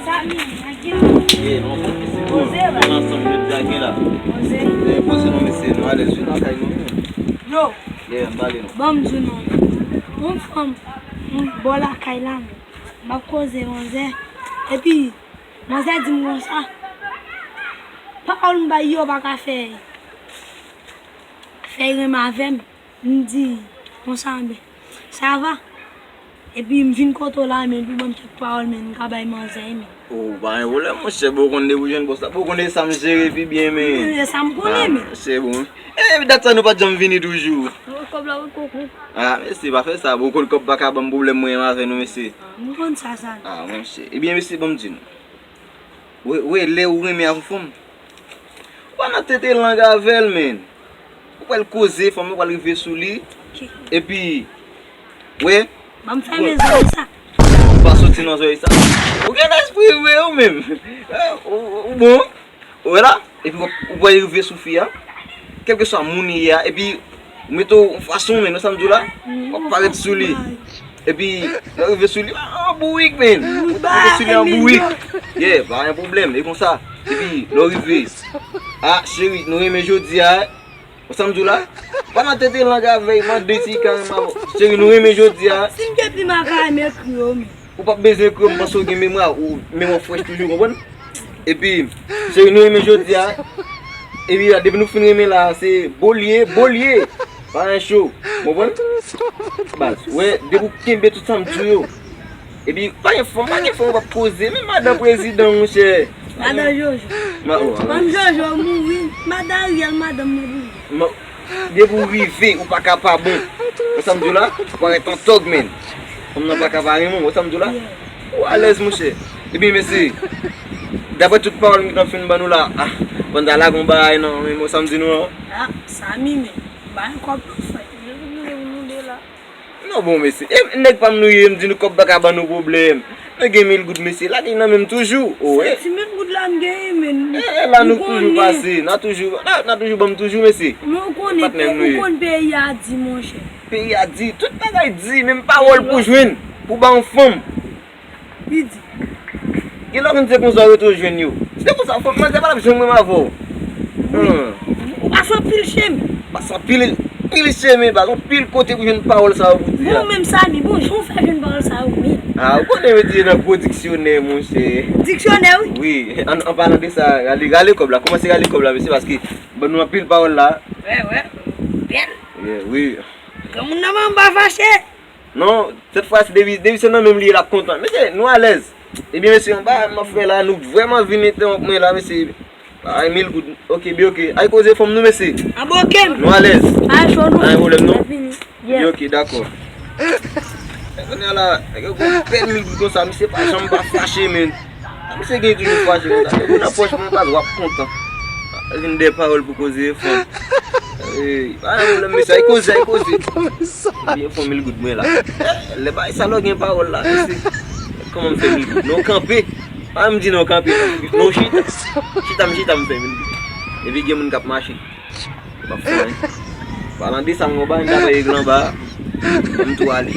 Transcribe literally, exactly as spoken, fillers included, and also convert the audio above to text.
Sa, men, a gen. Yeah, nou anfòm, mesye. Poze, la. Nou ansanm jodi a gen la. Poze. Eh, poze non, mesye, nou alèz, wi, nan kay nou. Yo. Yeah, m pale non. Ban m di w non. Yon fanm, yon bò lakay la, men. M ap koze manzè. Epi, manzè di m konsa, pawòl m bay yo pa ka fè, fè renmen avè m. M di, konsa, men, sa va? Epi m vin kote w la, men, pou ban m kèk pawòl, men, m ka bay manzè, men. Oh, pa gen pwoblèm, monchè, bon, ou konn depi w jwenn bòs la, bon, ou konn e sa m jere pi byen, men. E sa m konnen, men. Ah, se bon. E, epi dat sa nou pa t janm vini toujou. Kòb la, wi, koko. Ah, mesye, pa fè sa, bon, ou konn kòb pa ka ban m pwoblèm, mwen menm avè nou, mesye. M konn sa, sa. Ah, monchè. Ebyen, mesye, ban m di nou. Wi, wi, lè ou renmen ak yon fanm, ou pa nan tete lang avè l, men. Ou pral koze, fanm nan pral rive sou li. Ok. Epi, wè. Ban m fèmen zòrèy sa. Ou pa soti nan zòrèy sa. Ou gen lespri vre ou menm. Eh, ou, ou, ou bon. Ou wè la. Epi w ap, ou pral rive sou fi a. Kèlkeswa moun li ye a. Epi, ou mete w yon fason, men, ou sa m di w la. W ap parèt sou li. Epi, lè w rive sou li, ah, an bourik, men. Ou rive sou li an bourik. Yeah, pa gen pwoblèm, e konsa. Epi, lè w rive, ah, cheri, nou renmen jodi a. Ou sa m di w la? Pa nan tete lang avè l, mande si li ka renmen avè w. Cheri, nou renmen jodi a. Si m gen plim a ka renmen ekri yo, men. Ou p ap bezwen ekri yo, m panse w gen memwa, ou memwa frèch toujou, konprann? Epi, cheri, nou renmen jodi a. Epi, depi nou fin renmen la, se bolye, bolye. Pa gen cho. Konprann? Baz, wè, depi w kenbe tout sa m di w yo. Epi, pa gen fanm, pa gen fanm w p ap koze. Men madan prezidan, monchè. Madan Jojo. Ma-, oh, madan Jojo mouri. Madan Ariel, madanm mwen mouri. Ma-, depi w rive, ou pa ka pa bon. Wè sa m di w la? Ou parèt an tòg, men. Fanm nan pa ka pa renmen w, wè sa m di w la? Ou alèz, monchè. Epi, mesye, daprè tout pawòl m gentan fin ban nou la, ah, pandan lage yon bagay, non, men wè sa m di nou an. Ah, Samy, men, bay kòb nou fè. Nou de la. Non, bon, mesye. E, nèg pa m nou ye, m di nou kòb pa ka ban nou pwoblèm. Nou gen mil goud, mesye. Lage nan men m toujou. O, e. Ti mil goud la m genyen, men. E, e, la nou toujou pase. N a toujou, n a, n a toujou ban m toujou, mesye. Men ou konnen, ou konn peyi a di, monchè. Peyi a di, tout bagay di, menm pawòl pou jwenn, pou ba yon fanm. Li di. Gen lè w vin se konsa w rete w jwenn yo. Si te konsa, fò manzè pa t ap janm renmen avè w. Ou pase anpil chemen. Pase anpil, pil chemen, pase anpil kote pou jwenn pawòl sa yo pou di a. Bon, menm Samy, bon, jan w fè jwenn pawòl sa yo, men. Ah, ou konnen yo di nan gwo diksyonè, monchè. Diksyonè, wi. Wi, an, an palan de sa, rale, rale kòb la, kòmanse rale kòb la, mesye, paske ban nou anpil pawòl la. Wè, wè, bèl. Yeah, wi. Granmoun nan pa fache. Non, sèt fwa si depi, depi se nan men m li ye, l ap kontan. Mesye, nou alèz. Ebyen, mesye, anba m ap fè la, nou vrèman vin entèwonp mwen la, mesye. Ay, mil goud. Ok, byen, ok. Ay, koze fanm nou, mesye. Aboke m. Nou alèz. Ay, cho nou. Ay, pwoblèm non. Ebyen, ok, dakò. Kounye a la, nèg yo gon bèl mil goud konsa, misye pa janm pa fache, men. Misye gen toujou fache konsa. Depi nan pòch mwen, baz, w ap kontan. Vin de pawòl pou koze fanm. Ey, pa gen pwoblèm, mesye, ay koze, ay koze. Ebyen, fè mil goud mwen la. Lè bagay sa lò gen pawòl la, mesye. Kòman m fè mil goud? Non, kanpe. Pa m di non, kanpe. Non, chita. Chita, m chita, m fè mil goud. Epi gen moun k ap mache. M ap fè anyen. Palan de sa, m gon bagay m ta fè regle anba. M tou ale.